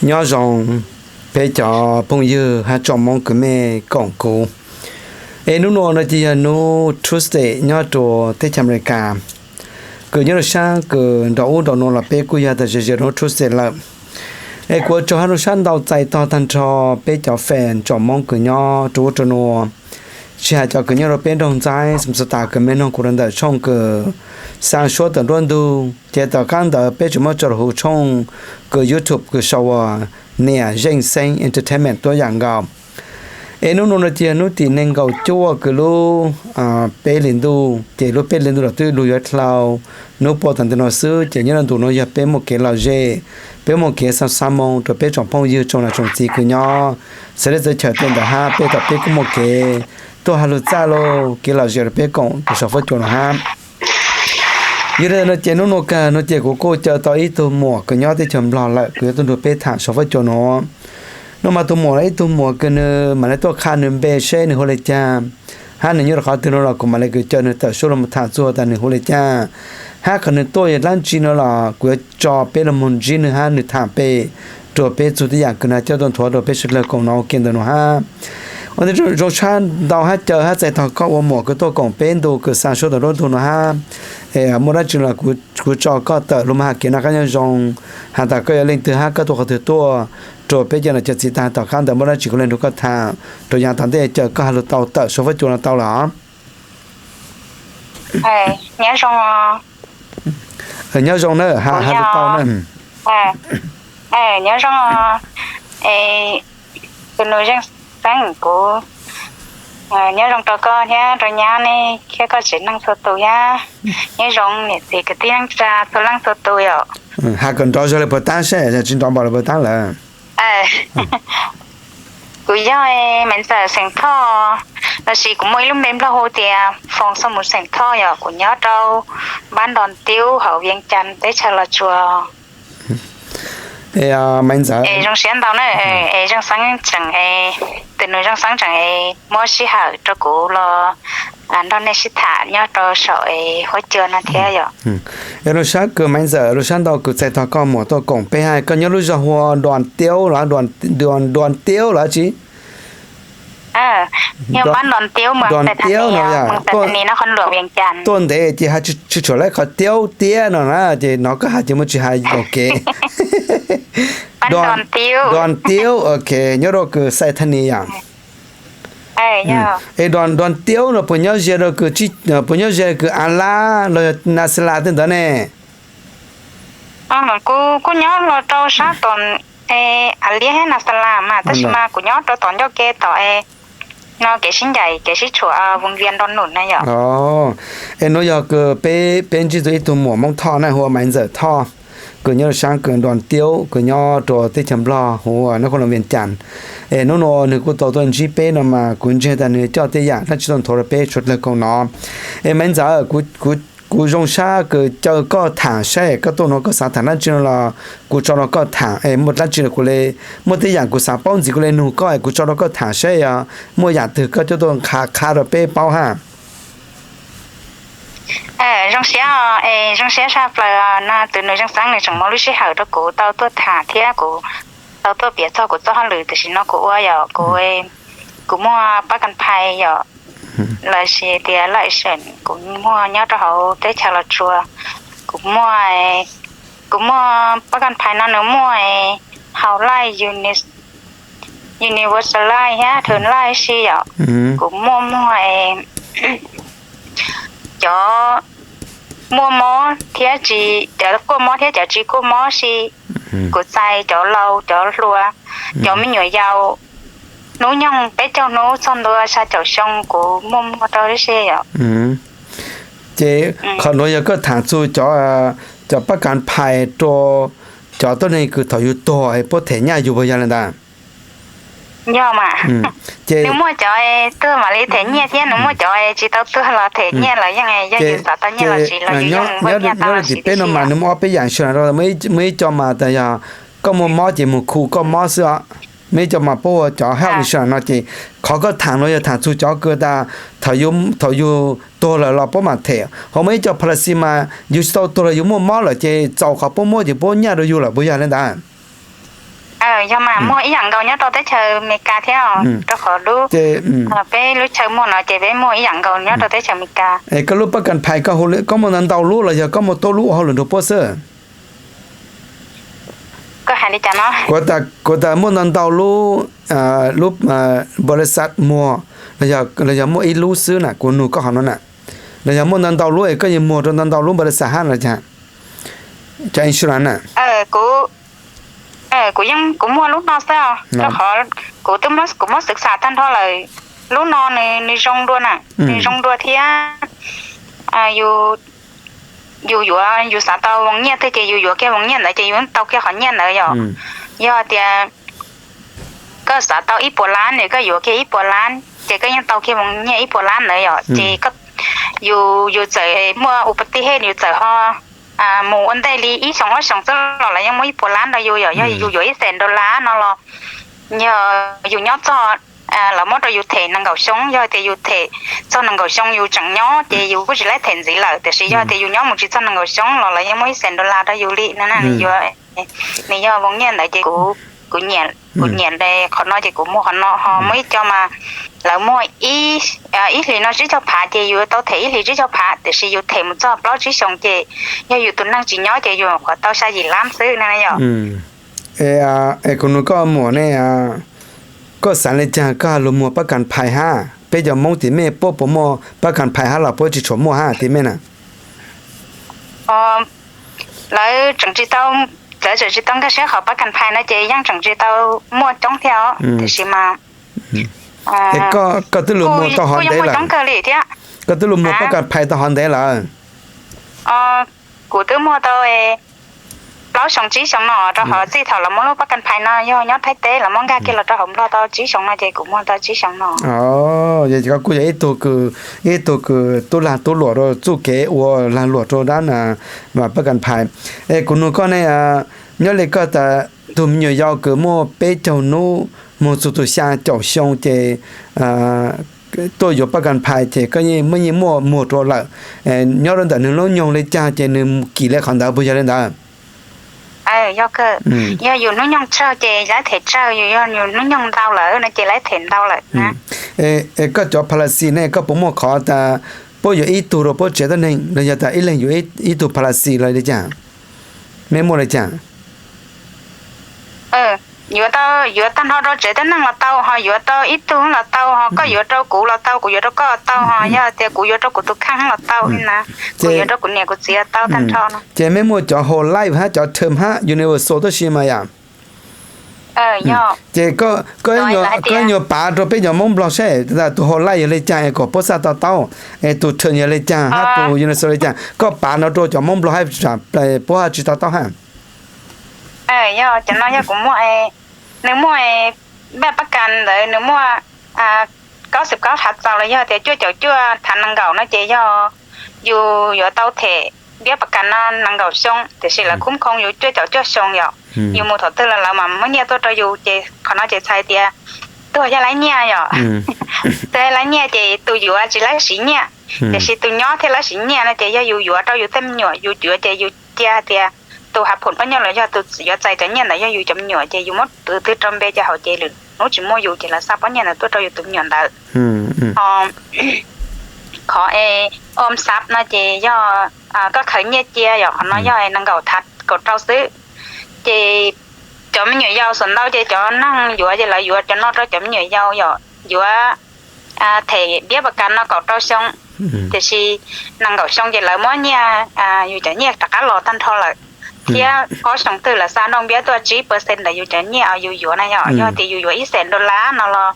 Nyob zoo peb cov phooj ywg hab tsoom Moob kwv mej koom kuv. Es nub nua no ces yog nub Tuesday nyob rua teb chaws Amelikas. Kws nyob rua saab kws nraum ub nraum nua los peb kuj yog tas ze ze rua nub Tuesday lawm. Es kuv ua tsaug hab zoo sab ntau txais tog tag nrho peb cov fan tsoom Moob kws nyob rua ub rua nua, tsis has cov kws nyob rua peb nroog Ntxaib xum xu tas kws mej noog kuv rua ntawm tshooj kws xaa suab tawm nruab ntug, ces tom qaab ntawd peb tseem muab tso rua huv tshooj kws YouTube kws sau ua Niam Zeej Xeeb Entertainment tuab yaam nkaus. Es nub nua no ces yog nub tim neeg nkaum cuaj kws lub peb hlis ntuj, ces lub peb hlis ntuj los twb lug yuav dlhau, nub puab tag ntawm nuav xwb, ces nyob rua ntu nuav yog peb muaj kev lom zem, peb muaj kev xaa xaa moo rua peb tsoom phooj ywg tsoom nam tsoom txiv kws nyob xav le txawv chaw tej ntawd hab peb tom peb kuj muaj kev tuaj has lug txaj lug kev lom zem rua peb koom rua sau fuab cua nuav hab. Yog le no ces nub nua kag no ces kuv kuj caw tau ib tug muam kws nyob teb chaws Nplog lawm kws yuav tuaj nrug peb tham sau fuab cua nuav. Nub mas tug muam los ib tug muam kws nwg mam le tuaj qha nwg npe seb nwg hu le caag, hab nwg nyob rua qhov twg no los kuv mam le kws caw nwg tawm suab lug tham txug tas nwg hu le caag, hab qhov nwg tuaj yog dlaab tsi no los kuv yuav tso peb lug moog ntsib nwg hab nwg tham pem rua peb txug tej yaam kws nwg coj tuaj nthuav rua peb suav dlawg koom no ua ke ntawm nuav hab. Ua ntej zoo sab ntau hab caw hab txais tog koj ua muam kws tuaj koom peb ntu kws xaa suab tawm nruab ntug nuav hab. Es muaj dlaab tsi los kuv tso koj tawm lug mas has kev noj qab nyob zoo, has tas koj yog leej twg hab koj tuaj qhov twg tuaj, rua peb cov nam cov txiv taag. Tom qab ntawd muaj dlaab tsi kuv le nrug koj tham, rua yav tom ntej caw koj has lug tau tawm sau fuab cua no tau lawm. Nyob zoo na, has lug tau na. Nyob zoo, tus nus Zeej Xeeb, kuv nyob zoo rau koj thiab rau nyab nej thiab koj tsev neeg txhua tus thiab. Nyob zoo niam txiv kwv tij neej tsa txhua leej txhua tus yom. Has kom nrov zog le puag taab seb, tsis nrov npaum le puag taab lawm. Kuv yog Maiv Ntxawm xeem Thoj, lossis kuv muaj ib lub npe Nplog hu tias Foos Xoo Mus xeem Thoj yom. Kuv nyob rau npab Nto Tiub hauv Vias Cas teb chaws Los Tsuas. Maiv Ntxawm, es zoo siab ntau na, es Zeej Xeeb tseem, tus nus Zeej Xeeb tseem muab sij hawm rau kuv los nrog nej sib tham nyob rau saum huab cua no thiab yom. Es lub sab kws Maiv Ntxawm, lub sab ntau kws txais tog koj muam tuaj koom peb hab. Koj nyob lub zog hu ua Nto Tiub los, Nto Tiub los tsi? Nto Tiub no, tuaj ntev ces tsis tshua laib qhov tiaub tiab no na, ces nov koj has ces muaj tsis hais ua ke. Nto Tiub, ok, nyob rau kws Xais Thaj Nis yom. Es Nto Tiub no puas nyob ze rau kws, puas nyob ze kws Av Lab los yog Nas Las tej ntawd ne? Kuv kuj nyob los rau sab tom Av Liab thiab Nas Las mas, tab sis mas kuv nyob rau tom ncauj ke tom no, kev sib ncaim kev sib tshuam Voos Vias Nto Num na yom. Es nuav yog kws peb ntsib txug ib tug muam Moob Thoj na, hu ua Maiv Ntxawm Thoj, kws nyob rau sab kws Nto Tiub kws nyob rau teb chaws Nplog hu ua nab koj lo Vias Cas. Es nub nua nwg kuj tau tuaj ntsib peb no mas kuv ntseeg tas nwg coj tej yaam dlaab tsi tuaj nthuav rau peb suav dlawg koom no. Es Maiv Ntxawm, kuv zoo sab kws caw koj tham saib koj tuaj nuav koj xav tham dlaab tsi no los kuv tso rau koj tham, es muaj dlaab tsi los kuv le, muaj tej yaam kuv xav paub ntxiv kuv le nug koj, es kuv tso rau koj tham saib yog muaj yaam twg koj coj tuaj qha qha rau peb paub hab. Zoo siab, es zoo siab saj plaws no tus nus Zeej Xeeb nws tseem muab lub sij hawm rau kuv tau tuaj tham thiab kuv tau tuaj piav txog kuv txoj hauj lwm tam sim no kuv ua yom, kuv, kuv muaj pab kas phais yom, lossis tias license kuv muaj nyob rau hauv teb chaws Los Tsuas. Kuv muaj, kuv muaj pab kas phais no nws muaj hauv license, universal license thiab third license yom. Kuv muaj, muaj cov muaj mob thiab tsis, cov kuaj mob thiab cov tsis kuaj mob si. Kuv txais cov laus cov hluas, cov me nyuam yaus hnub nyoog peb caug hnub txog ntua xya caum xyoo kuv muaj muag rau tib si yom. Ces qhov nuav yog koj tham txug cov, cov pab kas phais rau cov tuab neeg kws thaum yug tuag es puab them nyaj yug puas yog le ntawd? Yog mas, nws muaj cov tuag mam li them nyiaj thiab nws muaj cov tsis tau tuag los them nyiaj los yeej, yog yus xav tau nyiaj los tsis los yus yeej nyiaj tau. Tim peb no mas nws muaj ob peb yaam sij hawm, muaj ib co mas tas yog koj muaj mob ces mus khu koj mob xwb os. Muaj ib co mas puab ua cov health insurance no ces qhov koj tham no yog tham txug cov kws tas thaum yug tuag lawm los puab mam them, ho muaj ib co policy mas yus tsis tau tuag los yus muaj mob lawm ces txaus qhov puab muab ces puab nyaj rau yus lawm puas yog le ntawd? Yog mas muag ib yam nkaus nyob rau teb chaws Amelikas thiab, rau qhov lub, peb lub chaw muag no ces peb muag ib yam nkaus nyob rau teb chaws Amelikas. Es koj lub pab kas phais koj hu li, koj muaj ntau ntau lub los yog koj muaj tub lub ua hauj lwm nrog puab xwb? Kuv tas muaj ntau ntau lub, lub npau li xav muag, los yog muaj ib lub xwb na, kuv nug koj qhov no na, los yog muaj ntau ntau lub es koj yeej muag rau ntau ntau lub npau li xav hab no, cov insurance na? Kuv yeej, kuv muag lub no xwb, rau qhov kuv twb, kuv muab xwv xam tag nrho lawm. Lub no nws zoo dua na, nws zoo dua thiab yus yuav, yus xav tau voos nyiaj twg ces yus yuav kiag voos nyiaj ntawd ces yus tau kiag qhov nyiaj ntawd yom. Yog tias koj xav tau ib puas lab nws, koj yuav kiag ib puas lab ces koj yeej tau kiag voos nyiaj ib puas lab ntawd yom. Ces yus, yus txawm muaj u pa ti hej, yus txawm ho mus ua ntej li ib xyoos ob xyoos xwb los lawv yeej muab ib puas lab rau yus yom. Yog yus yuav ib xees dollar no los, yog yus nyob txog, lawv muab rau yus them nees nkaum xyoo, yog tias yus them txog nees nkaum xyoo yus tseem nyob ces yus kuj tsis laib them ntxiv lawm, tiam sis yog tias yus nyob mus tsis txog nees nkaum xyoo los lawv yeej muab ib xees dollar rau yus li no na. Nws yuav, nws yog voos nyiaj ntawd ces kuv, kuv nyiam li qhov no ces kuv muag qhov no. Ho muaj ib co mas lawv muag ib hlis no tsib caug phav ces yus tau them ib hlis tsib caug phav, tiam sis yus them mus txog plaub tsib xyoos ces yog yus tus neeg tsis nyob ces yus nyuam qhuav tau xya yim lab xwb no yom. Es kuv nug koj muam ne, koj xav li caag koj ho lug muag pab kas phais hab? Peb cov Moob tim mej puab puas muaj pab kas phais hab los puab tsis tshua muaj hab tim mej na? Lawv tseem tsis tau, lawv tseem tsis tau nkag siab qhov pab kas phais no ces yeej tseem tsis tau muaj coob thiab os, tiam sis mas koj twb lug muag tau hov ntev lawm thiab. Koj twb lug muag pab kas phais tau hov ntev lawm? Kuv twb muag tau plaub xyoo tsib xyoo no, rau qhov txij thaum lawv muab lub pab kas phais no yog nyob Thaib teb, lawv muab nkag kiag los rau hauv Nplog tau tsib xyoo no ces kuv muag tau tsib xyoo no. Yog koj kuj yog ib tug kws, ib tug kws tub lag tub luam rau txuj kev ua lag luam rau dab pab kas phais. Es kuv nug koj ne, nyob li koj tas tug me nyuam yau kws muaj peb caug nub moog txug tug xya caum xyoo ces tuaj yuav pab kas phais ces koj yeej muaj, yeej muaj muag rau lawm. Nyob rau ntawm nwg lub nyoog li caag ces nwg kim li qhov ntawd puas yog li ntawd? Yog, yog yus hnub nyoog tsawg ces lawv them tsawg, yus yog yus hnub nyoog ntau lawm no ces lawv them ntau lawm. Es koj cov policy ne koj puas muaj qhov tas puab yuav ib tug rau puab tsev tuab neeg los yog tas ib leeg yuav ib tug policy los li cas? Mej muaj li cas? Yuav tau, yuav tag nrho rau tsev tuab neeg los tau, ho yuav tau ib tug los tau, ho koj yuav rau kuv los tau, kuv yuav rau koj los tau, ho yog tias kuv yuav rau kuv tus kheej los tau li na, kuv yuav rau kuv niam kuv txiv los tau tag nrho no. Ces mej muaj cov whole life hab cov term hab universal tuab si mas yom? Ces koj, koj ib nyuag pav rau peb cov Moob Nplog saib tas tus whole life yog li cas es kom puab xav tau taub, es tus term yog li cas hab tus universal li cas, koj pav no rau cov Moob Nplog hab puab ho tsis tau taub hab. Yog cov no yog kuv muaj, nws muaj, pab kas ntawd nws muaj kaub xwm kaub thav txaus los yog tias cuaj caum cuaj thav nees nkaum no ces yog yus yuav tau them npiab pab kas no nees nkaum xyoo, tiam sis lawv khub khoo yus cuaj caum cuaj xyoo yom. Yus mus thaum twg los lawv mas muab nyiaj tuaj rau yus, ces qhov no ces txhais tias tuag yog laib nyiaj yom. Tuag yog laib nyiaj ces tus yuav tsis laib siv nyiaj, tiam sis tus nyob thiaj laib siv nyiaj no ces yog yus yuav rau yus tej me nyuam, yus yuav ces yus cia tias tus hav phoom pab nyoj los yog tus yuav txais cov nyiaj ntawd yog yus cov me nyuam ces yus muab tus twg rau npe ces hauv ces lwm hnub tsis muaj yus ces lawv xa pob nyiaj ntawd tuaj rau yus tus me nyuam ntawd. Qhov es om xav no ces yog koj khaws nyiaj cia yom, qhov no yog nees nkaum thav kaum rau xwb. Ces cov me nyuam yaus xuas ntau ces cov neeg yuav ces lawv yuav cov no rau cov me nyuam yaus yom, yuav them npiab pab kas no kaum rau xyoo, tiam sis nees nkaum xyoo ces lawv muab nyiaj, yus cov nyiaj rov qab los tag nrho lawm. Thiab ob xyoo twg lawv xa nroj npiab tuaj tsib percent ntawm yus cov nyiaj uas yus yuav na yom. Yog tias yus yuav ib xees dollar no los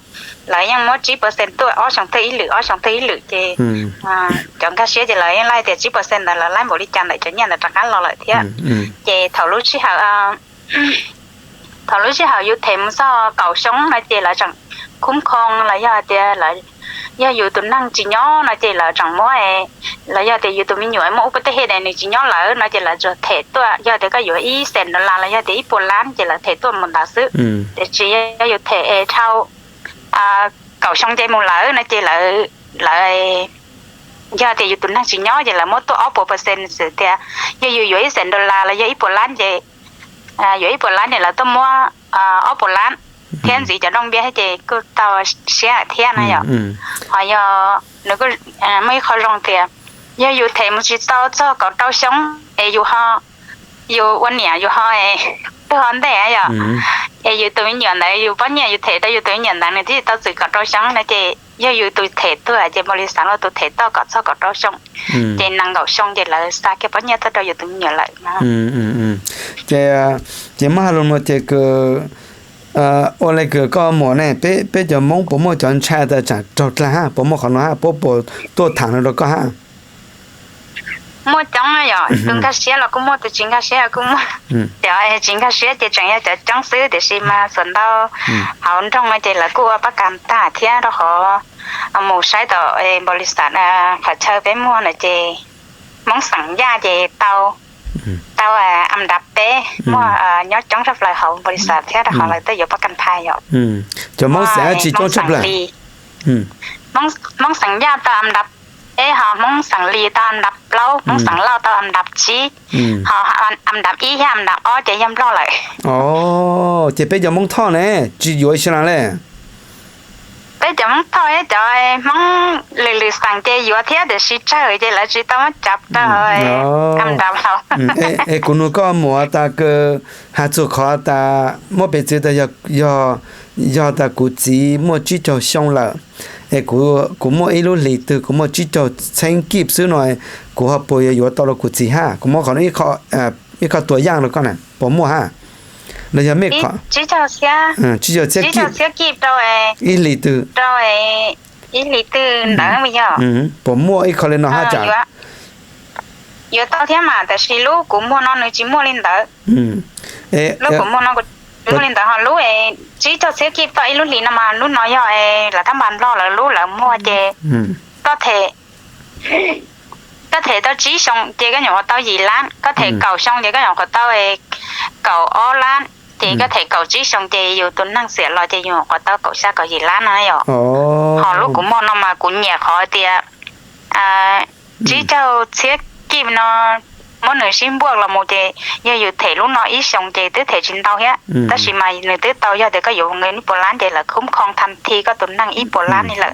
lawv yeej muab tsib percent tuaj, ob xyoo twg ib lwm, ob xyoo twg ib lwm ces cov nkag siab ces lawv yeej laij tias tsib percent ntawd lawv laij npaum li cas ntawm cov nyiaj ntawd rov qab los lawm thiab. Ces thaum lub sij hawm, thaum lub sij hawm yus them mus txog kaum xyoo no ces lawv tseem khub khoo los yog tias yog yus tus neeg tsis nyob no ces lawv tseem muab, los yog tias yus tus me nyuam muaj ub pab tej hej nws tsis nyob lawm no ces lawv tsuas them tuaj, yog tias koj yuav ib xees dollar los yog tias ib puas lab ces lawv them tuaj mus ntawd xwb. Tiam sis yog yus them es dhau kaum xyoo nce mus lawm no ces lawv, lawv, yog tias yus tus neeg tsis nyob ces lawv muab tuaj ob puas percent xwb tias yog yus yuav ib xees dollar los yog ib puas lab ces, yuav ib puas lab ces lawv tuaj muab ob puas lab thiab ntxiv cov dooj npiab thiab ces kuj tau siab thiab na yom. Ho yog nws kuj muaj ib qho zoo tias yog yus them mus tsis tau txog kaum rau xyoo es yus ho, yus ua niam yus ho, twb ho ntej yom, es yus tus me nyuam ntawd yus poj niam yus them rau yus tus me nyuam ntawd nws twb tsis tau txwm kaum rau xyoo no ces yog yus tus them tuag ces npaum li xav los tus them toj kom txog kaum rau xyoo ces nees nkaum xyoo ces lawv xa kiag poj niam tuaj rau yus tus me nyuam lawm no. Ces, ces muab hais lus no ces kws, ua li kws koj muam ne, peb cov Hmoob puas muaj cov ntshai tas tsaam raug dlag hab, puas muaj qhov no hab, puab puas tuaj tham no rau koj hab? Muaj coob yom, tus nkag siab los kuj muaj, tus tsis nkag siab los kuj muaj. Cov tsis nkag siab ces tseem yog cov coob xwb, tiam sis mas feem ntau hauv nroog no ces lawv kuj ua pab kas tag thiab rau qhov mus saib tom npaum li xav qhov chaw peb muag no ces Hmoob xeem Yaj ces tau, tau am nrab peb, muaj nyob coob tshaj plaws hauv npaum li xav thiab rau qhov lawv twb yuav pab kas phais yom. Cov Hmoob xeem Yaj tsis coob tshaj plaws. Hmoob xeem Yaj tau am nrab peb, ho Hmoob xeem Lis tau am nrab plaub, Hmoob xeem Lauj tau am nrab tsib, ho am nrab ib thiab am nrab ob ces yog Nplog lawm. Ces peb cov Hmoob Thoj ne tsis yuav Islam le? Peb cov Hmoob Thoj thiab cov Hmoob lwm lwm xeem ces yuav thiab tiam sis tsawg ces lawv tsis tau muab tsav rau am nrab hauv. Es kuv nug koj muam tas kws has txug qhov tas muaj peev xwm tas yog, yog tas kuv txiv muaj tsib caug xyoo lawm es kuv muaj ib lub hlis twg kuv muaj tsib caug txheeb kib xwb no, kuv ho puas yuav yuav tau rau kuv txiv hab? Kuv muab qhov no ib qho tuam yaaj rau koj na, puas muaj hab? Los yog mej qhov tsib caug txhiab kib ib hlis twg, ib hlis twg ntawd yog puas muaj ib qho li no hab tsam? Yuav tau thiab mas, tab sis lub kuv muag no nws tsis muaj li ntawd. Lub kuv muag no tsis muaj li ntawd, ho lub tsib caug txhiab kib tau ib lub hlis no mas lub no yog lawv thab npas Nplog lawv lub lawv muag ces koj them, koj them tau tsib xyoo ces koj nyuam qhuav tau yim lab, koj them kaum xyoo ces koj nyuam qhuav tau kaum ob lab, ces koj them kaum tsib xyoo ces yus tus neeg xiam los ces yus nyuam qhuav tau kaum xya kaum yim lab no yom. Ho lub kuv muag no mas kuv nyiam qhov tias tsib caug txhiab kib no muab nws sib npuaj los mus ces yog yus them lub no ib xyoo ces twb them tsis ntau thiab, tab sis mas nws twb tau yog tias koj yuav nqe ib puas lab ces lawv khub khoo thas thi koj tus neeg ib puas lab li lawm.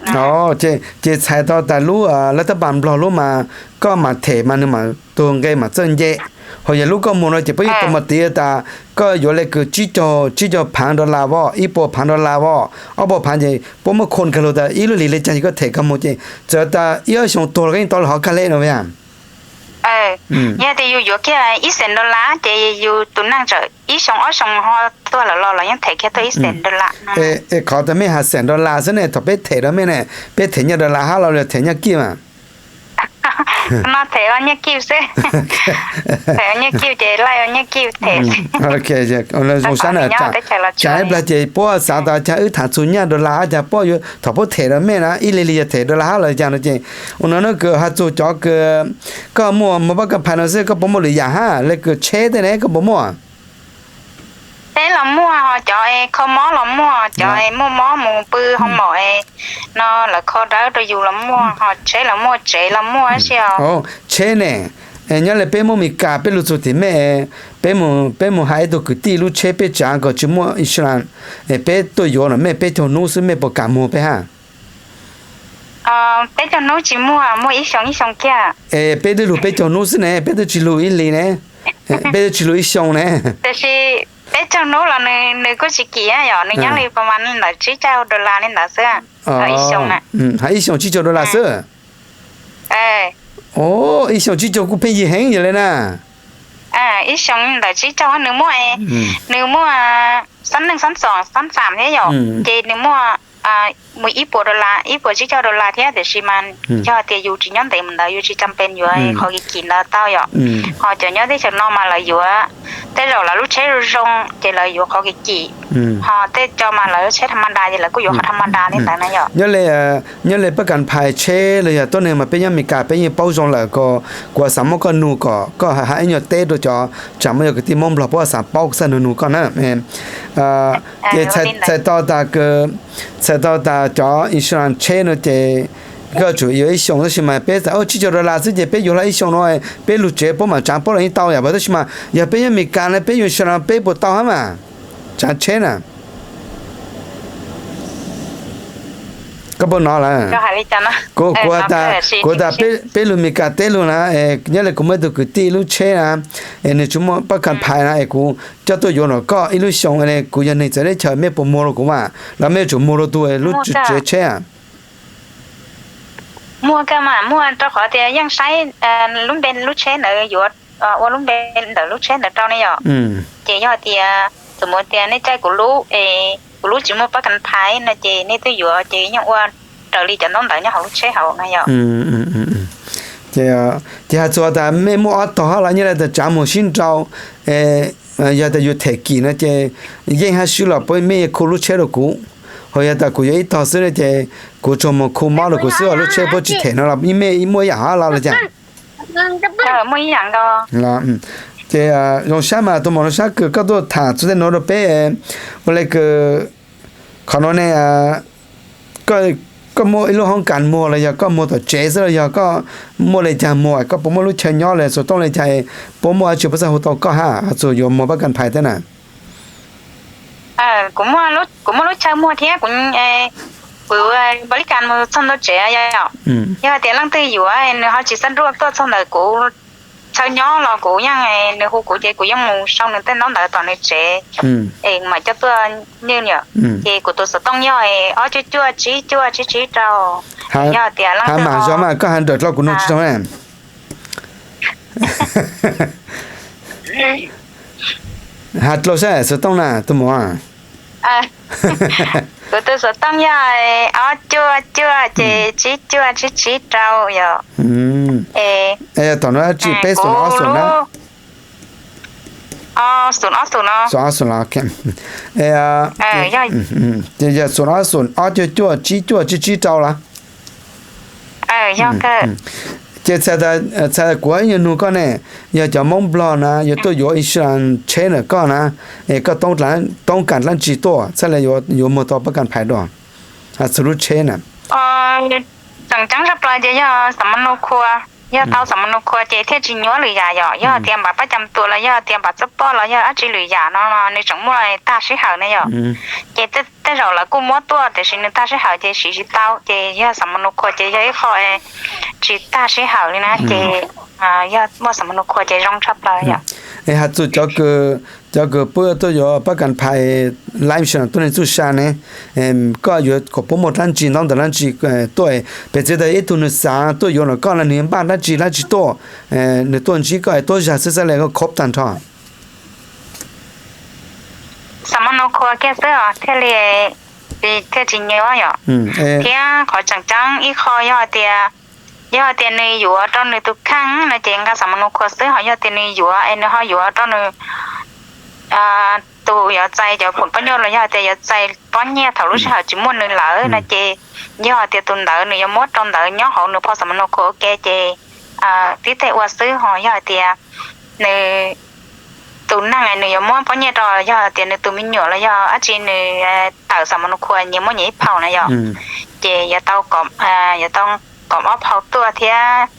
Ces txhais tau tas lub lawv thab npas Nplog lub mas koj mam them mas nws mam tug nqe mam txawj nce. Ho yog lub koj muag no ces puab yeej tau mas tiv tas koj yuav le kws tsib caug, tsib caug phaav dollar as, ib puas phaav dollar as, ob puas phaav ces puab muab khoo kawg lug tas ib lub hlis li caag ces koj them kag mus ces txawm tas ib ob xyoo tuag los koj yeej tau lawm hov kag le no. Yog tias yus yuav kiag ib xees dollar ces yus tus neeg txawm ib xyoo ob xyoo ho tuag lawm los los yeej them kiag tuaj ib xees dollar. Es qhov tas mej has xees dollar xwb ne, thaum peb them rau mej ne, peb them nyiaj dollar hab los yog them nyiaj kib mas? No them nyiaj kib xwb. Them nyiaj kib ces laij nyiaj kib them. Zoo sab na, tsam ib plag ces puab xav tas cas wb tham txug nyiaj dollar hab cas puab yuav, thaum puab them rau mej na ib li li yog them dollar hab los cas no ces ua no na kws has txug cov kws koj muaj mob pab kas phais no xwb, koj puas muaj lwm yam hab le kws tsheb tej ne koj puas muaj? Tsheb los muaj, ho cov kho mob los muaj, cov muaj mob mus pw hoo maum no lawv kho dawb rau yus los muaj, ho tsheb los muaj, tsev los muaj si. Tsheb ne, nyob li peb Hmoob Mes Kas peb lug txug tim mej, peb mus hais ib tug kwv tij lub tsheb peb tsav kom tsis muaj insurance, peb tuaj yuav no mej peb caug hnub xwb mej puas kam muag peb hab? Peb caug hnub tsis muaj, muaj ib xyoo ib xyoo kiag. Es peb twb lug peb caug hnub xwb ne, peb twb tsis lug ib hlis ne, peb twb tsis lug ib xyoo ne. Tiam sis peb caug hnub los nws kuj tsis kim yom, nws nyob li pas mas li ntawd tsib caug dollar li ntawd xwb. Hais ib xyoo tsib caug dollar xwb. Ib xyoo tsib caug kuj pheej yig heev yog le na. Ib xyoo ntawd tsib caug nws muaj, nws muaj xab neej xab txom xab xam thiab yom, ces nws muaj mus ib puas dollar, ib puas tsib caug dollar thiab, tiam sis mas yog tias yus tsis nyob ntev mus ntawd yus tsis cam pes yuav qhov kim kim ntawd tau yom. Ho cov nyob teb chaws no mas lawv yuav, tej zaum lawv lub tsheb zoo zoo ces lawv yuav qhov kim kim, ho tej co mas lawv lub tsheb tham ma das ces lawv kuj yuav qhov tham ma das li ntawd na yom. Nyob li pab kas phais tsheb los yog tuab neeg mas peb nyob Mes Kas peb yeej paub zoo lawm, kuv xav muab koj nug kom koj hais ib nyuag teb rau cov, tsam muaj yog kwv tij Hmoob Nplog puab xav paub kuv txhaj nug nug koj na. Ces txhais tau tas, txhais tau tas cov insurance tsheb no ces koj tsum yuav ib xyoos, tab sis mas peb txais tsib caug dollar xwb ces peb yuav hlo ib xyoos no peb lug tsev puab mam tsav puab los yeej tau yom, tab sis mas yog peb nyob Mes Kas na peb yuav insurance peb puas tau hab mas? tsav tsheb na. Koj puas hnov lawm? Kuv, kuv tas peb lug Meskas teb lug na, nyob li kuv muaj ib tug kwv tij lub tsheb na, es nws tsis muaj pab kas phais na, es kuv coj tuaj yuav nrog koj ib lub xyoo, kuv yog neeg txawv teb chaws, mej puas muag rau kuv mas los mej yuav tsum muag rau tus lub tsev tsheb a? Muag kawg mas, muag rau qhov tias yeej saib lub npe lub tsheb ntawd yuav ua lub npe ntawm lub tsheb ntawd rau ne yom. Ces yog tias txawm tias nej caij kuv lub es kuv lub tsis muaj pab kas phais no ces nej twb yuav ces yeej ua raws li cov ntaub ntawv nyob hauv lub tsheb hauv no yom. Ces has txug tas mej muaj ob tog hab los nyob li tas tsav muag sib nrau, yog tas yus them kim no ces yeej hab swb los puab mej khu lub tsheb rau kuv, ho yog tas kuv yuav ib tog xwb no ces kuv tsuas mus khu mob rau kuv xwb, lub tsheb puab tsis them no los mej muaj ib yam hab los cas? Ces zoo sab mas tus muam, zoo sab kws koj tuaj tham txug tej nuav rau peb. Ua le kws qhov nuav ne, koj muaj ib lub hoob kas muag los yog koj muag tom tsev xwb los yog koj muaj le caag muag, koj puas muaj lub chaw nyob le xov tooj le caag, puab muaj dlaab tsi puab xaav hu tau koj hab has txug yuav muag pab kas phais teb na? Kuv muaj lub chaw muag thiab kuv, kuv npaum li kas mus txog ntawm tsev yom. Yog tias leej twg yuav nws ho tsis xaav ruaj tuaj txog ntawm kuv chaw nyob los kuv yeej, nws hu kuv ces kuv yeej mus sau nws tej ntaub ntawv tom nws tsev es mam coj tuaj nywj yom. Ces kuv tus xov tooj yog ob cuaj cuaj tsib cuaj tsib tsib rau. Yog tias leej twg ho, koj has nrawm dlua kuv nug tsis tau na. Has dlua saib xov tooj na tus muam. Kuv tus xov tooj yog ob cuaj cuaj ces tsib cuaj tsib tsib rau yom. Tom no dab tsi peb xum ob xum na? Xum ob xum no. Yog xum ob xum ob cuaj cuaj tsib cuaj tsib tsib rau los? Ces txhais tas kuv ib nyuag nug koj ne, yog cov Moob Nplog na yuav tuaj yuav insurance tsheb ntawm koj na, es koj toob kas dlaab tsi tuaj txhaj le yuav muag tau pab kas phais dua, has txug lub tsheb na? Tseem ceeb tshaj plaws ces yog xam ma nu khua, yog tau xam ma nu khua ces thiaj tsis nyuaj lwm yam yom. Yog tias npav pab cam tuam los yog tias npav txuj poj los yog dab tsi lwm yam no nws tseem muaj tag sij hawm na yom. Ces tej zaum lawv kuj muab tuaj tiam sis nws tag sij hawm ces siv tsis tau, ces yog xam ma nu khua ces yog ib qho tsis tag sij hawm li na, ces yog muaj xam ma nu khua ces zoo tshaj plaws yom. Es has txug cov kws pub tuaj yuav pab kas phais life insurance tuab neeg txuj sa ne, koj yuav kom puab muaj dlaab tsi, ntaub ntawv dlaab tsi tuaj? Piv txwv tas ib tug nws xav tuaj yuav los koj no nws yuav npaj dlaab tsi dlaab tsi tuaj, nws tuaj ntsib koj es tuab zag xwb xwb le koj khob tag nrho? Xam ma nu khua kiag xwb os thiaj li, thiaj tsis nyuaj yom. Thiab qhov tseem ceeb ib qho yog tias, yog tias nws yuav rau nws tus kheej no ces nqa xam ma nu khua xwb, ho yog tias nws yuav es nws ho yuav rau nws tus yuav txais cov phum pob nyuaj los yog tias yuav txais pob nyiaj thaum lub sij hawm tsis muaj nws lawm no ces yog tias tus ntawd nws yuav muab rau ntawd nyob hauv nws phau xam ma nu khua ua ke ces tib teg ua xwb, ho yog tias nws tus neeg nws yuav muab pob nyiaj rau yog tias nws tus me nyuam los yog dab tsi nws tawm xam ma nu khua nyias muab nyias ib phau na yom, ces yuav tau kom ob phau tuaj thiab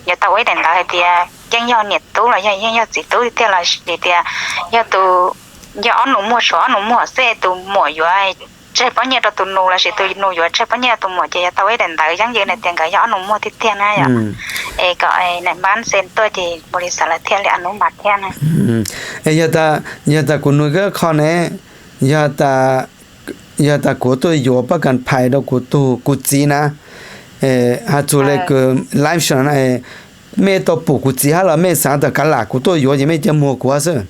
yuav tau ua ib daim ntawv hais tias yeej yog niam tub los yog yeej yog txiv tub tiag los sis tias yog tus, yog ob nus muag suav ob nus muag xwb, tus muam yuav tseg pob nyiaj rau tus nus los sis tus nus yuav tseg pob nyiaj rau tus muam ces yuav tau ua ib daim ntawv yeeb yeeb na tias nkawd yog ob nus muag tiag tiag na yom. Es kom nais npab xes tuaj ces npaum li xav lawv thiaj li a nub mas thiab na. Es yog tas kuv nug koj qho ne, yog tas kuv tuaj yuav pab kas phais rau kuv tug kuv txiv na, has txug le kws life insurance na, mej tau pum kuv txiv hab los mej xaav tas kav lam kuv tuaj yuav ces mej cia muag kuv hab xwb?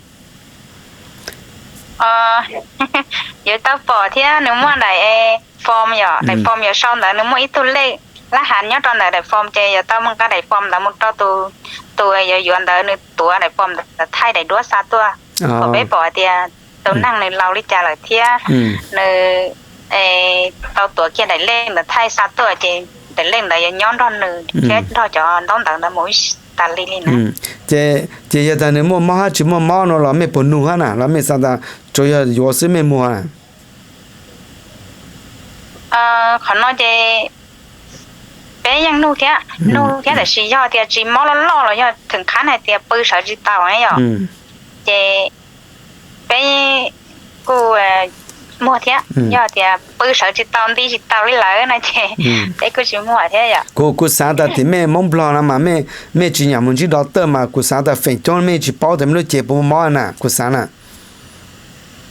Yuav tau pom thiab, nws muaj daim form yom, daim form yuav sau ntawd nws muaj ib tug lej lab has nyob rau ntawm daim form ces yuav tau mus nqa daim form ntawd mus rau tus, tus yuav yuav ntawd nws tuav daim form ntawd thaij daim duab xa tuaj. Kom peb pom hais tias tus neeg nws laus li cas lawm thiab nws tau tuav kiag daim lej ntawd thaij xa tuaj ces daim lej ntawd yuav nyob nrog nws thiab nrog cov ntaub ntawv ntawd mus ib tas li li na. Ces yog tas nws muaj mob hab tsis muaj mob no los mej puas nug hab na los mej xaav tas tsuas yog yuav xwb mej muag na? Qhov no ces peb yeej nug thiab, nug thiab tab sis yog tias tsis mob loj loj los yog theem qhab hais tias pw sawv tsis tau na yom, ces peb kuj muag thiab. Yog tias pw sawv tsis tau nti tsis tau li lawm no ces peb kuj tsis muag thiab yom. Kuv xav tas tim mej Hmoob Nplog no mas mej tsis nyiam mus ntsib doctor mas kuv xav tas feem coob mej tsis paub tas mej lub cev puas muaj mob na kuv xav na.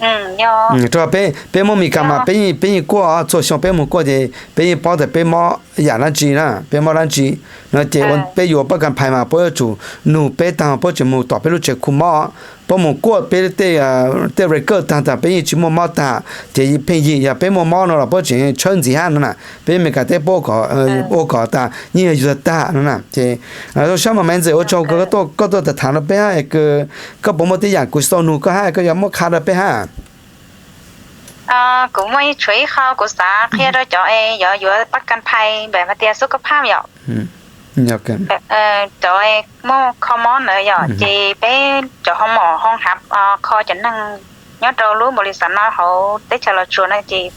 Rau peb Hmoob Mes Kas mas peb yeej kuaj, txhua xyoo peb mus kuaj ces peb yeej paub tas peb mob yam dab tsi na, peb mob dab tsi no ces peb yuav pab kas phais mas puab yuav tsum nug peb taag puab tseem mus tom peb lub tsev khu mob, puab mus kuaj peb tej record taag tas peb yeej tsis muaj mob tag ces pheej yig yog peb muaj mob no los puab tseem tshawb ntxiv hab no na. Peb Mes Kas teb puab ua kom tas yeej yog yug tag tag no na ces zoo sab mas Maiv Ntxwm ua tsaug koj tuaj tham rau peb hab, koj puas muaj tej yam kuv tsis tau nug koj hab koj yuav muab qha rau peb hab? Kuv muaj ib tshuav ib qho kuv xav qhia rau cov es yuav yuav pab kas phais npaum hais tias xub kab phaj yom. Cov muaj kho mob ntawd yom ces peb cov hoo mom hoo hav kho cov neeg nyob rau lub npaum li xav no hauv teb chaws Los Tsuas no ces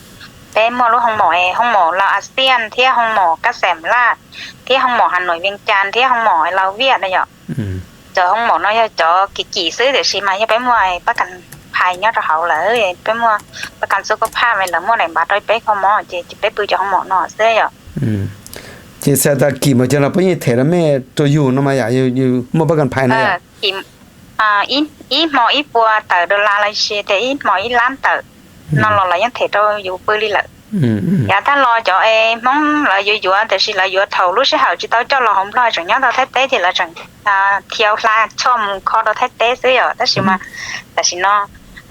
peb muaj lub hoo mom, hoo mom Laus As Thias thiab hoo mom Kab Xeem Laj thiab hoo mom Has Nois Vias Cas thiab hoo mom Laus Viaj na yom. Cov hoo mom no yog cov kim kim xwb tiam sis mas yog peb muaj pab kas phais nyob rau hauv lawm, peb muaj pab kas xub kab phaj mas lawv muaj daim npav rau peb kho mob ces peb pw cov hoo mom no xwb yom. Ces txhais tas kim mas ces los puab yeej them rau mej rau yus no mas yom, yus muaj pab kas phais na yom. Ib hmo ib puas tawm dollar los sis tias ib hmo ib lab tawm no los lawv yeej them rau yus pw li lawm. Yav tag los cov es Hmoob lawv yuav yuav tiam sis lawv yuav thaum lub sij hawm tsis tau coj los hauv Nplog tseem nyob tau Thaib teb ces lawv tseem thiaj hla choj mus kho rau Thaib teb xwb yom. Tab sis mas tam sim no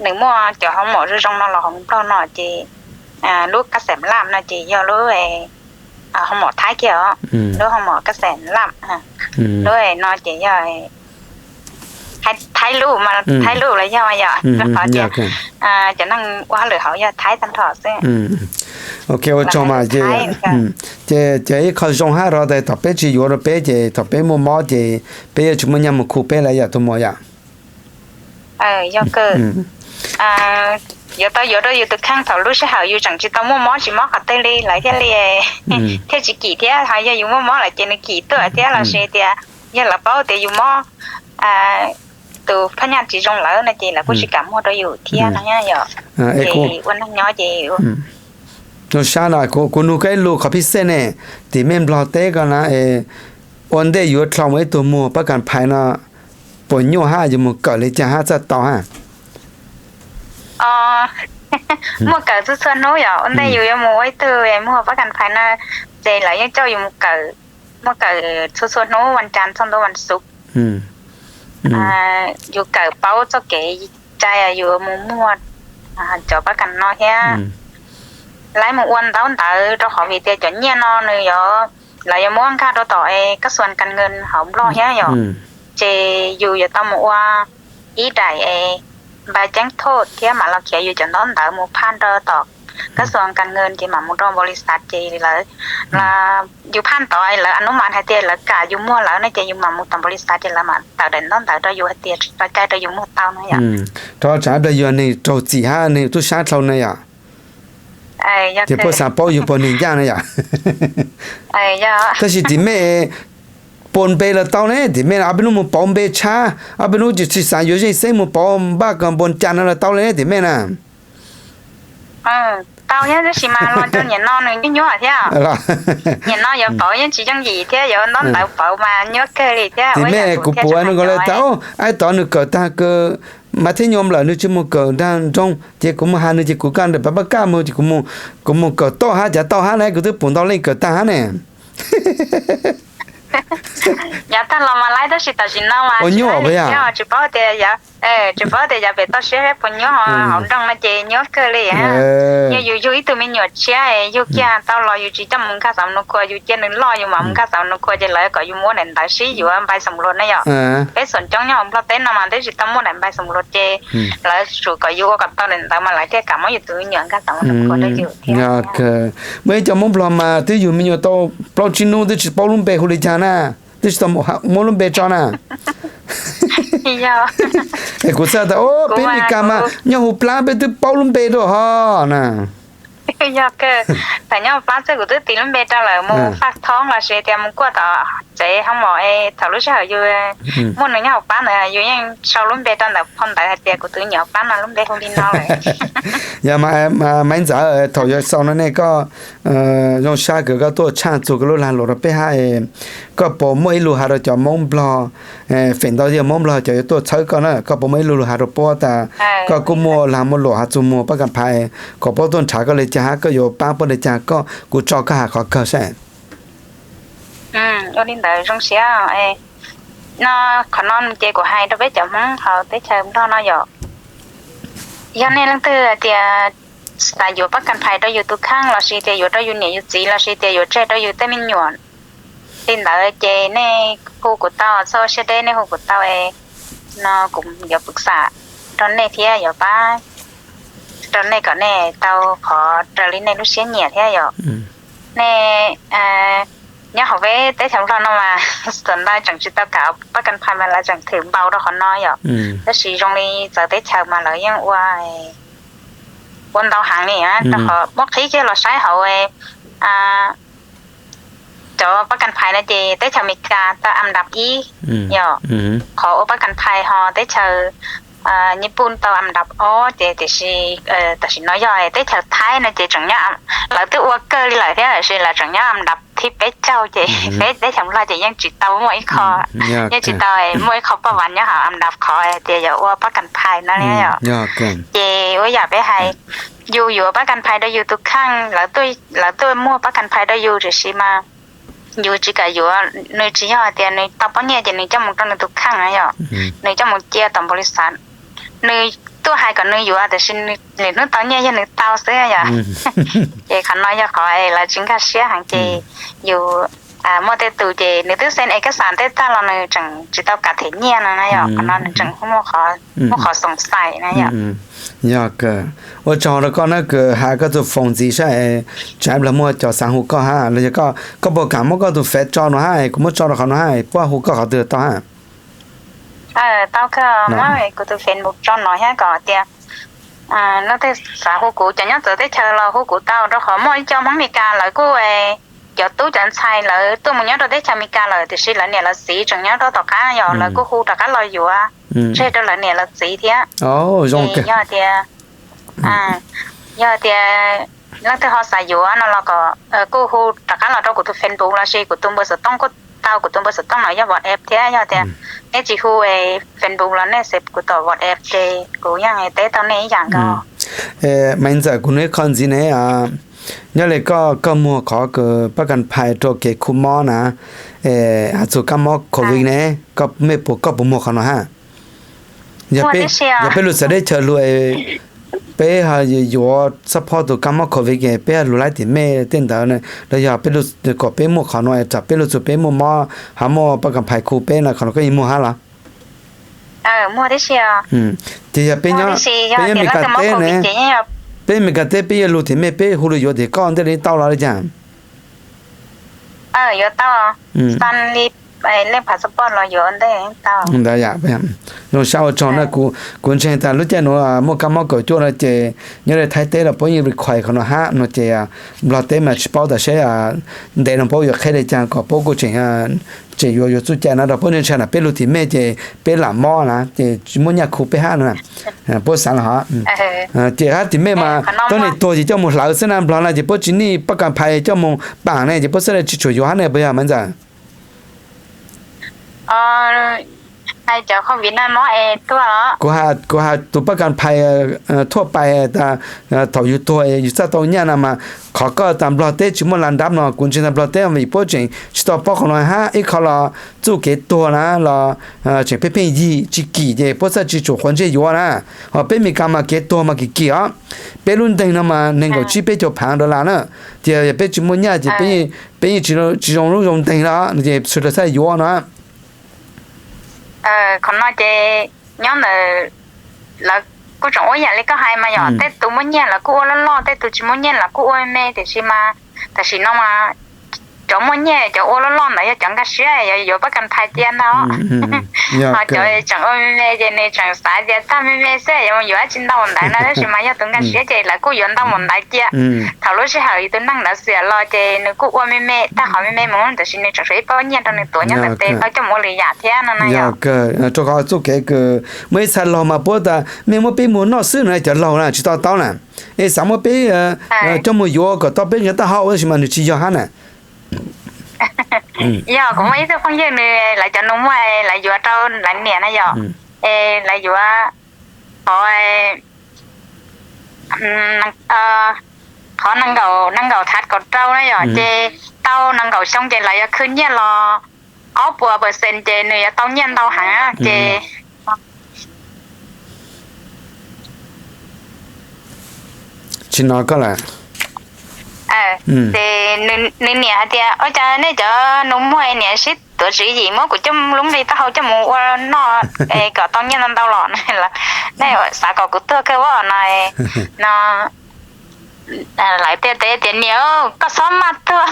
nws muaj cov hoo mom zoo zoo no los hauv Nplog no ces lub Kab Xeem Laj no ces yog lub hoo mom Thaib kiag os, lub hoo mom Kab Xeem Laj, lub no ces yog Thaib lub mas Thaib lub los yog yom, rau qhov tias cov neeg ua hauj lwm hauv yog Thaib tag nrho xwb. Ok, ua tsaug mas ces, ces ib qho zoo hab rau tas thaum peb tsis yuav rau peb ces thaum peb muaj mob ces peb yuav tsis muaj nyaj mus khu peb lawm yom tus muam yom. Yog kawg, yuav tau yuav rau yus tus kheej thaum lub sij hawm yus tseem tsis tau muaj mob tsis mob qhov twg li lawv thiaj li, thiaj tsis kim thiab ho yog yus muaj mob lawm ces nws kim tuaj thiab los sis tias yog lawv paub tias yus mob tus phaj nyaj tsis zoo lawm no ces lawv kuj tsis kam muag rau yus thiab no yom. Ces ua neeg nyob ces zoo sab no kuv nug koj ib lus qhov phij xej ne, tim mej Nplog teb ko na, ua ntej yuav dlhau mus ib tug muag pab kas phais no puas nyuaj hab yuav mus kawm li cas hab txawj tau hab? Muaj kawm txhua txhua hnub yom, ua ntej yus yuav mus ua ib tug muag pab kas phais no ces lawv yeej coj yus mus kawm, muaj kawm txhua txhua hnub vas cas txog ntua vas xuv. Yus kawm paub txoj kev cai yus mus muag cov pab kas no thiab. Lawv mus ua ntaub ntawv rau qhov vim tias cov nyiaj no nws yog, lawv yuav muab nkag rau tom kab xuas kas nkees hauv Nplog thiab yom. Ces yus yuav tau mus ua ib daim npa ceeb thoj thiab mam los khiav yus cov ntaub ntawv mus phaj rau tom kab xuas kas nkees ces mam mus rau npaum li xav ces lawv, yus phaj tod lawv anub mas hais tias lawv kam yus muag lawm no ces yus mam mus tom npaum li xav ces lawv mam tawm daim ntaub ntawv rau yus hais tias tso cai rau yus muag tau no yom. Rau tsam ib pliag yog neeg raug txim hab neeg tub sab dlhau ne yom. Ces puab xav paub yug puas neeg ncaj na yom. Tab sis tim mej puas npe los tau ne, tim mej ob peb hnub mus pauv npe tshab, ob peb hnub tsis xav yuav zeej xeb mus pauv npaj kas npuas cas no los tau li ne tim mej na. Tau thiab tab sis mas los rau niam no nws nyuaj nyuaj thiab. Niam no yuav pauv yeej tsis yooj yim thiab yuav ntaub ntawv pauv mas nyuaj kawg li thiab. Tim mej kuv pum nws ko le tas, aib tod nws kawm tag kawg mas thiab nyuam lawm nws tsis mus kawm nraag nroog ces kuv mus has nws ces kuv kaj nraim pab pab kaj mus ces kuv mus kawm toj hab cav tau hab na kuv twb pum ntau leej kawm tag hab ne. Yav tag los mas laib tab sis tam sim no mas ua nyuaj thiab tsis paub tias, tsis paub tias yav pem toj siab puas nyuaj, hauv nroog no ces nyuaj kawg li. Yog yus yug ib tug me nyuam tshiab yug kiag tau los yus tsis coj mus nkag xam nus khuas yus cia nws loj yus mam mus nkag xam nus khuas ces lawv kom yus muab daim ntawv sib yuav npai xam luas ne yom. Peb xam coob nyob hauv Nplog teb no mas twb tsis tau muaj daim npai xam luas ces lawv tsum kom yus ua kom tau daim ntawv mas lawv thiaj kam muab yus tus me nyuam nkag xam nus khuas rau yus thiab. Muaj ib co Hmoob Nplog mas twb yug me nyuam tau plaub tsib hnub twb tsis paub lub npe hu li cas na, twb tsis tau muab lub npe tso na. Es kuv txhais tas peb Mes Kas mas nyob hu plab peb twb paub lub npe rau hov na. Yog kawg, thaum nyob hauv plab xwb kuv twb tis lub npe rau lawm, mus faj thoob los sis tias mus kuaj tom tsev hoob mom es thaum lub sij hawm yus muaj nws nyob hauv plab ntawd yus yeej sau lub npe rau ntawm phau ntawv hais tias kuv tus me nyuam hauv plab no lub npe hu li no lawm. Yog mas, Maiv Ntxawm, thaum yuav xaus no ne koj zoo sab kws koj tuaj tshaj txug koj lub lag luam rau peb hab, koj puas muaj ib lus has rau cov Moob Nplog, feem ntau yog Moob Nplog cov yuav tuaj txhawb koj na, koj puas muaj ib lus lus has rau puab tas koj kuj muaj lag muaj luam has txug muag Paj Kas Phais, kom puab tuaj nrhav koj li cas hab koj yuav paab puab li cas, koj, kuv tso koj has qhov kawg saib. Ua li ntawd zoo siab. No, qhov no ces kuv hais rau peb cov Hmoob hauv teb chaws Nplog no yom, yog nej leej twg hais tias xav yuav Paj Kas Phais rau yus tus kheej los sis tias yuav rau yus niam yus txiv los sis tias yuav tseg rau yus tej me nyuam li ntawd ces nej hu kuv tau, txhob siab deb, nej hu kuv tau, no kuv yuav pwv xam rau nej thiab yuav pab rau nej kom nej tau qhov raws li nej lub siab nyiam thiab yom. Nej nyob hauv peb teb chaws Nplog no mas, tam sim no tseem tsis tau kam Paj Kas Phais mas lawv tseem thwm npaum rau qhov no yom. Tab sis zoo li txawv teb chaws mas lawv yeej ua, ua ntau heev li, rau qhov muab qhib kiag los saib hauv cov Paj Kas Phais no ces teb chaws Amelikas tau am dab ib yom, qhov ua Paj Kas Phais ho teb chaws Nyij Pooj tau am dab ob ces tiam sis tam sim no yog teb chaws Thaib no ces tseem nyob, lawv twb ua kawg li lawm thiab tiam sis lawv tseem nyob am dab thib peb caug ces peb teb chaws Nplog ces yeej tsis tau muaj ib qho, yeej tsis tau muaj ib qho paj vas nyob hauv am dab qhov tias yog ua Paj Kas Phais no li yom. Ces ua yam peb hais, yus yuav Paj Kas Phais rau yus tus kheej, lawv tuaj muag Paj Kas Phais rau yus tiam sis mas yus tsis kam yuav, nws tsis yog hais tias nws tau pob nyiaj ces nws coj mus rau nws tus kheej na yom, nws coj mus cia tom npaum li xav, nws tuaj hais kom nws yuav tiam sis lwm hnub tau nyiaj yog nws tau xwb yom. Ces qhov no yog qhov lawv tsis nkag siab heev ces yus muaj tej tus ces nws twb xees ej kas xaj tej tag los nws tseem tsis tau kam them nyiaj no na yom, qhov no nws tseem muaj qhov xoom xais na yom. Yog kawg, ua tsaug rau koj na kws has koj tus foos ntxiv saib, tsam ib pliag muaj cov xav hu koj hab los yog koj puas kam muab koj tus fem tso no hab, kuv muab tso rau qhov no hab, puab hu koj qhov twg tau hab? Tau kawg, muab kuv tus Facebook tso no thiab kom tias leej twg xav hu kuv, cov nyob txawv teb chaws los hu kuv tau rau qhov muaj ib co Hmoob Amelikas lawv kuj, cov tub cov ntxhais lawv tuaj mus nyob rau teb chaws Amelikas lawm tiam sis lawv niam lawv txiv tseem nyob rau tom qab yom, lawv kuj hu rov qab los yuav tseg rau lawv niam lawv txiv thiab. Yog tias, yog tias leej twg ho xav yuav no los kom kuj hu rov qab los rau kuv tus Facebook los sis kuv tus npawb xov tooj kuj tau, kuv tus npawb xov tooj no yog WhatsApp thiab, yog tias nej tsis hu Facebook los nej xav kuv tom WhatsApp ces kuv yeej teb tau nej ib yam nkaus. Maiv Ntxawm, kuv nug ib qho ntxiv ne, nyob li koj, koj muag qhov kws Paj Kas Phais rau kev khu mob na, has txug kab mob COVID ne, koj, mej puas, koj puas muag qhov no hab? Yog peb lug txawv teb chaws lug, peb ho yuav support tus kab mob COVID es peb ho lug laib tim mej tej ntawd los yog peb lug kom peb muaj qhov no es tsam peb lug txug peb muaj mob ho muaj Paj Kas Phais khu peb no, qhov no koj yeej muag hab los? Ces yog peb nyob, peb nyob Meskas teb ne, peb Meskas teb peb yuav lug tim mej peb hu lug yuav tim koj ntej li tau los li cas? Ntawd, zoo sab ua tsaug na, kuv ntseeg tas lub caij nuav muaj kab mob kaum cuaj no ces nyob li Thaib teb los puab yeej require qhov no hab no ces Nplog teb mas tsis paub tas seb ntev no puab yuav qheb li cas kom puab kuj tseem, tseem yuav yuav txuj cai no rau puab, ntshai na peb lug tim mej ces peb lam mob na ces tsis muaj nyaj khu peb hab no. Puab xaav los hov, ces hab tim mej mas tuab neeg tuag ces coj mus hlawv xwb na, Nplog na ces puab tsis nij Paj Kas Phais coj mus paam ne ces puab xaav le tsis tshua yuav hab ne puas yog Maiv Ntxawm? Kuv has tus Paj Kas Phais thuaj pais tas thaum yus tuag yus txaj tau nyaj na mas qhov koj tas Nplog teb tsis muaj la ndab no kuv ntseeg tas Nplog teb vim puab tseem tsis tau paub qhov no hab, ib qho los txuj kev tuag na los tseem pheej pheej yig tsis kim ces puab txhaj tsis tshua quav ntsej yuav na. Ho peb Meskas mas kev tuag mas kim kim os, peb lub nteeg no mas neeg nkaum tsib peb caug phaav dollar na, ces yog peb tsis muaj nyaj ces peb yeej tsis zoo lub zoo nteeg no ces sawv daws txhaj yuav no. Qhov no ces nyob ntawm lawv kuj tseem ua yam li koj hais mas yog tej tus muaj nyiaj lawv kuj ua loj loj, tej tus tsis muaj nyiaj lawv kuj ua me me, tiam sis mas tam sim no mas cov muaj nyiaj cov ua loj loj ntawd yog cov nkag siab yuav pab kas phais cia ntag. Ho cov tseem ua me me ces nws tseem xav tias tag me me xwb yuav mus yuav dab tsi ntau ntawd no, tab sis mas yog tus nkag siab ces lawv kuj yuav ntau mus ntawd cia. Thaum lub sij hawm tus neeg ntawd xiam los ces nws kuj ua me me tag qhov me me mus, tab sis nws tseem sau ib pob nyiaj rau nws tuav nyob ntawm tes tau coj mus ua lwm yam thiab no na yog. Rau qhov txoj kev kws muaj ib txha laug mas puab tas mej muab peb muag noj xwb no, cov laug na tsis to taub na, es xav muab peb coj mus yuav kom tau peb nqe taub hau tab sis mas nws tsis yog hab na. Yog kuv muaj ib tug phooj ywg nws, lawv cov nus muag lawv yuav rau lawv niam na yom, es lawv yuav qhov, qhov nees nkaum, nees nkaum thav kaum rau na yom, ces tau nees nkaum xyoo ces lawv yuav khwv nyiaj los ob puas percent ces nws yuav tau nyiaj ntau heev ces tsis no koj lawm. Ces nws niam hais tias ua cas nej cov nus muag niam sib tuav tswv yim muab kuv coj lub nqi taub hau coj mus ua noj es kom tau nyiaj ntau ntau los, nej xav kom kuv tuag kawg os no. No lawv thiaj teb tias niam, koj txhob maj tuag,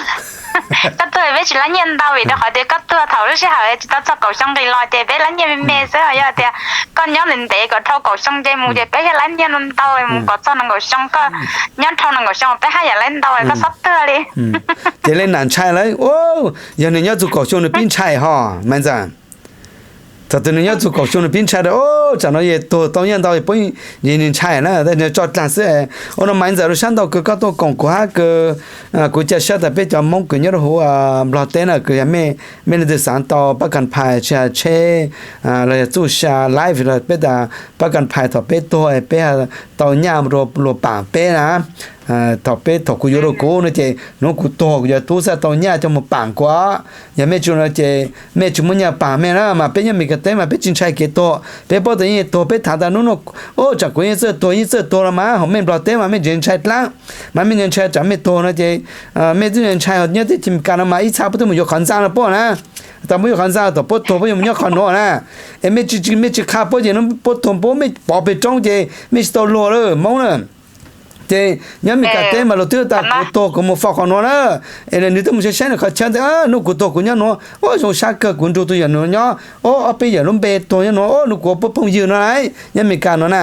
koj tuag peb tsis lab nyiaj ntau vim rau qhov tias koj tuag thaum lub sij hawm tsis tau txog kaum xyoo nqis los ces peb lab nyiaj me me xwb, yog tias koj nyob ntev ntev kom dhau kaum xyoo nce mus ces peb thiaj lab nyiaj ntau mus kom txog nees nkaum xyoo, koj nyob dhau nees nkaum xyoo peb haj yam lab ntau, koj txhob tuag li. Ces le nam ntshai lawm, yog nws nyob txug kaum xyoo nws pib ntshai ho Maiv Ntxawm. Thaum twg nws nyob txug kaum xyoo nws pib ntshai rau, tsam no yog tuag tau nyiaj ntau, nws ntshai na, nws tso dlaag xwb. Ua no Maiv Ntxawm, rau sab ntau kws koj tuaj koom kuv hab kws kuv ca sab tas peb cov Hmoob kws nyob rau huv Nplog teb na kws yog mej leej twg xaav tau pab kas phais tsis has tsheb los yog txuj sa life los peb tas pab kas phais thaum peb tuag peb tau nyaj rua luas paam peb na. Thaum peb, thaum kuv yuav rau kuv no ces hnub kuv tuag kuv cov tub xaav tau nyaj coj mus paam kuv. Yog mej tsis no ces mej tsis muaj nyaj paam mej na, mas peb nyob Meskas teb mas peb tsis ntshai kev tuag, peb paub tas yeej tuag, peb thaam tas hnub no, o, tsam kuv yeej txawj tuag yeej txawj tuag los mas hauv mej Nplog teb mas mej tsis ntshai dlaab, mas mej ntshai tsam mej tuag no ces mej twb ntshai nyob teb chaws Amelikas no mas ib txha puab twb mus yuav qhov ntxa no puab na, tas puab yuav qhov ntxa thaum puab tuag puab yuav mus nyob qhov nuav na. Es mej tsis, mej tsis qha puab ces puab tuag puab mej pov peg roob ces mej tsis tau luag lawm Hmoob na. Ces nyob Meskas teb mas luag twb tas kuv tuag kuv mus faus qhov nuav na, es nws twb mus saib saib nws qhov chaw ntawd, hnub kuv tuag kuv nyob nuav, o, zoo sab kawg, kuv nrug tus yawm nuav nyob, o, ob peb yawm lub npe tuag nyob nuav, o, nws kuv puab phooj ywg no na, nyob Meskas no na.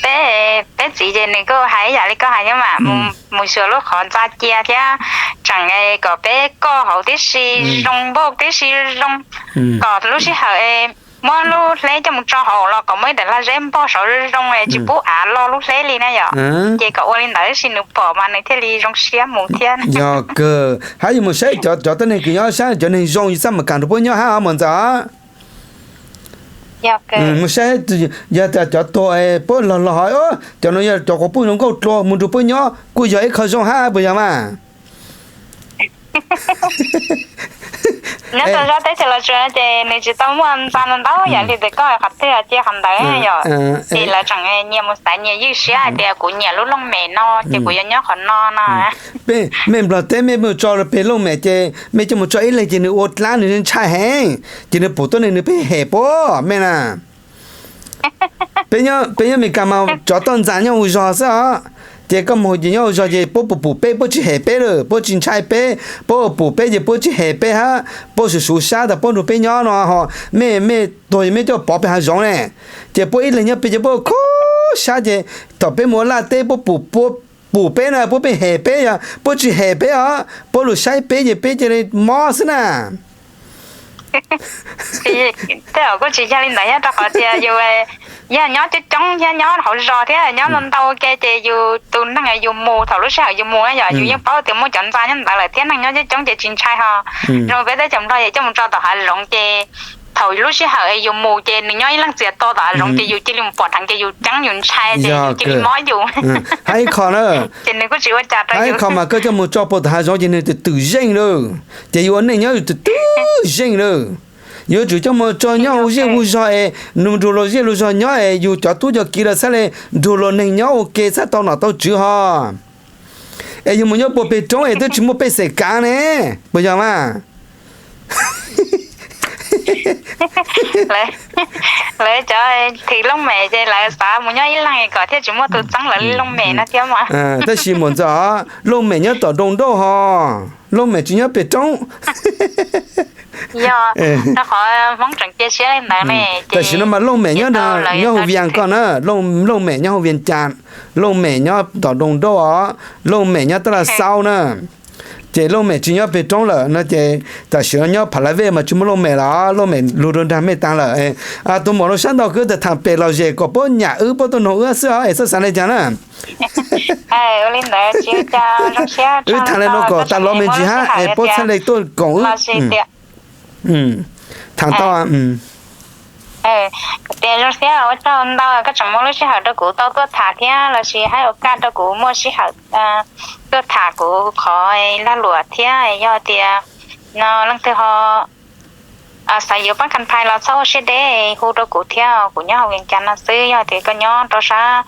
Peb, peb txiv ces nws kuj hais ib yam li koj hais nyob mas, mus xyuas lub qhov ntxa cia thiab tseem kom peb koj hauv tib si zoo npaum tib si zoo, kom lub sij hawm muab lub hleb coj mus tso hauv los kom muaj ib daim lag zeb npog saud zoo zoo tsis pub av lo lub hleb li na yom. Ces kom ua li ntawd tib si nws pom mas nws thiaj li zoo siab mus thiab. Yog kawg, hab yus mus saib cov tuab neeg kws nyob sab cov neeg zoo yus txaj mam kam rau puab nyob hab Maiv Ntxawm. Mus saib, yog tas cov tuag puab lug lug hov, cov nuav yog cov quas puj zoo nkauj dlua mus nrug puab nyob kuj yog ib qho zoo hab puas yog mas? Nyob rau zaj teb chaws Los Tsuas ces nws tsis tau muaj ntxa ntau ntau yam li tes koj qhov twg cia qhov ntawd yom. Ces lawv tseem nyias mus xaiv nyias ywj siab hais tias kuv nyiam lub looj mem no ces kuv yuav nyob qhov no no. Mej Nplog teb mej mus tso peg looj mem ces mej coj mus tso ib leeg ces nws ua dlaab nws ntshai heev ces nws pum tuab neeg nws pheej hem puab mej na. Peb nyob Meskas mas cov toj ntxas nyob ua zog xwb os. Ces koj mus ces nyob ua zog ces puab pum pum peb puab tsis hem peb lawm puab tsis ntshai peb, puab pum peb ces puab tsis hem peb hab, puab suv suv sab tas puab nrug peb nyob no ho, mej, mej tuag mej coj pov peg hav zoov ne. Ces puab ib leeg nyob pem ces puab khub sab ces thaum peb mus ua laj teb puab pum, puab pum peb na puab pheej hem peb, yog puab tsis hem peb os puab lug saib peb ces peb cia li mob xwb na. Tej zaum kuj tsis yog li ntawd thiab rau qhov tias yus yog nyob coob coob thiab nyob hauv zos thiab nyob ntau ntau ua ke ces yus tus neeg yus mus thaum lub sij hawm yus mus na yom yus yeej paub tias muaj cov ntxa nyob ntawd lawm thiab neeg nyob coob coob ces tsis ntshai ho. Zoo peb teb chaws Nplog ces coj mus tso tom hav zoov ces thaum lub sij hawm yus mus ces nws nyob ib leej txias to tom hav zoov ces yus cia li mus pom dheev ces yus ceeb yus ntshai ces yus cia li mob yus. Hab ib qho na, ces nws kuj tsis ua cas rau hab ib qho mas koj coj mus tso puag tom hav zoov ces nws twm twm zeej lawm, ces yus ua neej nyob yus twm twm zeej lawm. Yuav tsum coj mus tso nyob ua zej ua zog es nws nrug luag zej luag zog nyob es yus cov tub cov kiv los txhaj le nrug luag neeg nyob ua ke txhaj tau nom tau tswv ho. Es yus mus nyob puag peg roob es twb tsis muaj pej xeem kav ne, puas yog mas? Lawv cov thwm looj mem ces lawv xav mus nyob ib leeg kom thiaj tsis muaj tus txeeb lawv li looj mem no thiab mas. Tab sis mus ntxov, looj mem nyob tom nroog nrauj ho, looj mem tsis nyob pem roob. Yog, rau qhov Hmoob tseem cia siab li ntawd ne. Tam sim no mas looj mem nyob, nyob hu vias koj na, looj mem nyob hu vias cas, looj mem nyob tom nroog nrauj os, looj mem nyob tab laj xaub na. Ces looj mem tsis nyob pem roob lawm no ces tam sim no nyob Phav Laj Vej mas tsis muaj looj mem lawm, looj mem lug rau nrag mej taag lawm. Tus muam rau sab ntau kws tham pem los zem kom puab nyam wb puab tuaj noog wb xwb os, es txhob xav li cas na. Wb tham li no kom tas los me ntsis hab es puab txhaj le tuaj koom wb. Tham tau. Tias zoo siab ua tsaug ntau koj tseem muaj lub sij hawm rau kuv tau tuaj tham thiab lossis hais ua kaj rau kuv muaj sij hawm tuaj tham kuv qhov lag luam thiab. Yog tias no leej twg ho xav yuav pab kas phais los txhob ua siab deb, hu rau kuv thiab, kuv nyob hauv Vias Cas no xwb. Yog tias koj nyob rau sab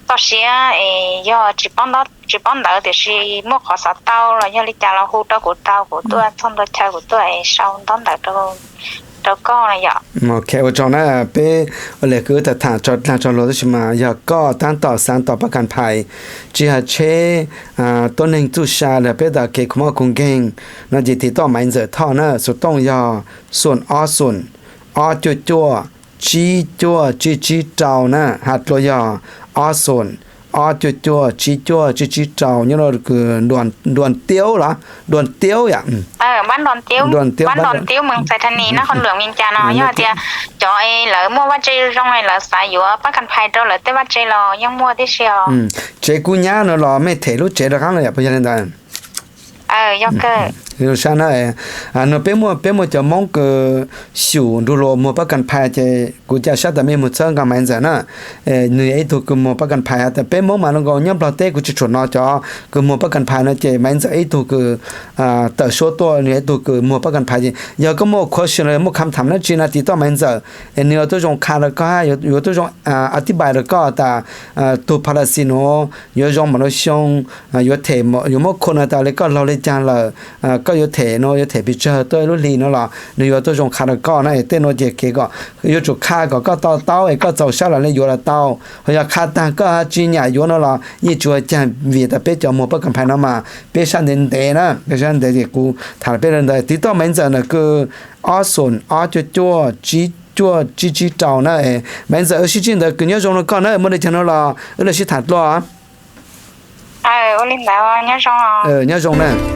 toj siab es yog tsis paub ntawv tiam sis muaj qhov xav tau los yog li cas los hu rau kuv tau, kuv tuaj txog ntua chaw kuv tuaj es sau ntaub ntawv rau koj no yom. Ok, ua tsaug na. Peb ua li kws tham tham tso dlag tso luag tab sis mas yog koj tab tom xav tau pab kas phais, tsis has tsheb, tuab neeg txuj sa los peb tas kev kho mob kho nkeeg no ces tiv toj Maiv Ntxawm Thoj na, xov tooj yog xoom ob xoom ob cuaj cuaj tsib cuaj tsib tsib rau na, has dlua yog ob xoom ob cuaj cuaj tsib cuaj tsib tsib rau, nyob rau kws Dua Tiaub los, Dua Tiaub yom. Dua Tiaub, Dua Tiaub, Mw Xais Thas Nis na, qhov luam Vias Cas no. Yog tias cov lawv muaj vaj tse zoo lawv xav yuav pab kas phais rau lawv tej vaj tse los yeej muaj tib si os. Tsev kub nyab no los mej them lub tsev rov qaab los yom, puas yog li ntawd? Sab na, no peb muaj, peb muaj cov Moob kws xyum nrug luas muag pab kas phais ces kuv ca sab tas mej moog txhawb nqaa Maiv Ntxawm na. Nwg yog ib tug kws muag pab kas phais has tas peb Moob mas zoo nkaus nyob Nplog teb kuv tsis tshua hnov cov kws muag pab kas phais no ces Maiv Ntxawm ib tug kws tawm suab tuaj, nwg yog ib tug kws muag pab kas phais ces yog koj muaj question los yog muaj kham tham dlaab tsi na tiv toj Maiv Ntxawm es nwg yuav tuaj zoo qha rau koj hab yuav tuaj zoo a tib npais rau koj tas tug phas las xis nuav yuav zoo mam nua xyoo, yuav them, yuav muab khuam no tas li koj laug li caag lawm, koj yuav them no yuav them pes tsawg tuaj ib lub hli no los nwg yuav tuaj zoo qha rau koj na. Es tej nuav ces kev kom yuav tsum qha kom koj to taub es koj txaus sab los le yuav los tau. Ho yog qha taag koj tsis nyam yuav no los yeej tsis ua caag vim tas peb cov muag pab kas phais no mas peb sab ntev ntev na, peb sab ntev ces kuv tham peb le ntawd tiv toj Maiv Ntxawm ntawm kws ob xoom ob cuaj cuaj tsib cuaj tsib tsib rau na. Maiv Ntxawm wb sib ntsib ntawd kws nyob zoo no koj na, muaj le caag no los wb le sib tham dlua. Nyob zoo na.